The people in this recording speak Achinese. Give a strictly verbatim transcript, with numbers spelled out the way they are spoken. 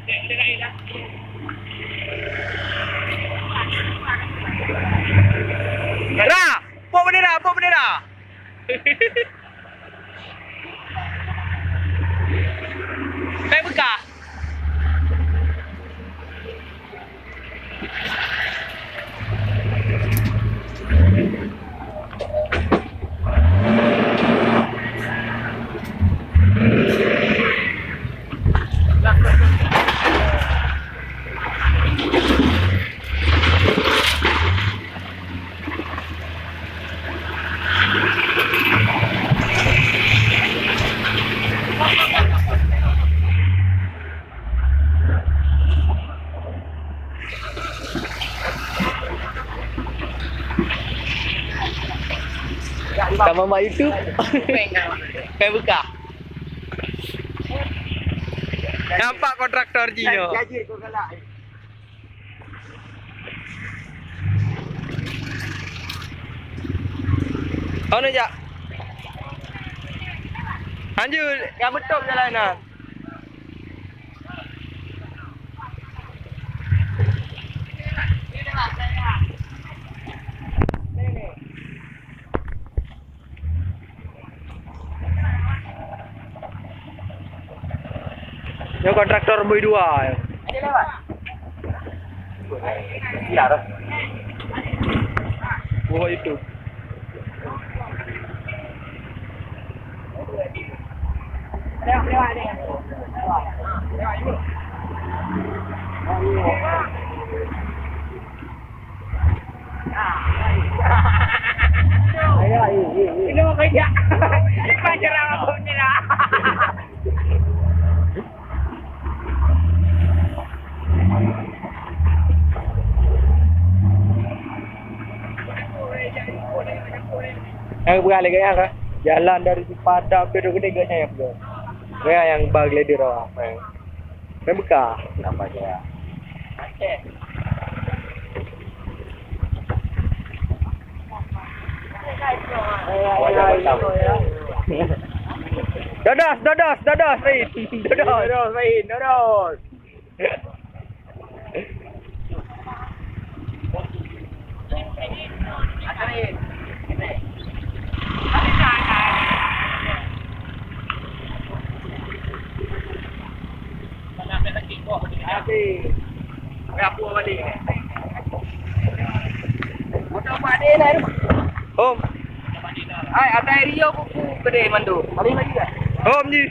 Ra! Pok bendera, pok bendera! Pek beukah. Sama mak YouTube. Pek beukah. Nampak kontraktor jih nyoe. Anu jak. Lanjut, ka beutôp jalan nyan. Nyoe kontraktor bui dua. Buat itu. Eh, bukan lagi ya, kan? Jalan dari Cipadak ke Dua Gede gak nyayap tu. Ya, yang bag lady roh. Kan buka. Nampak je. Dadas, dadas, dadas, Said. Dadas. Dadas, Said, dadas. Om. Hai, atai Rio buku gede mandum. Paling lagi dah. Om ni.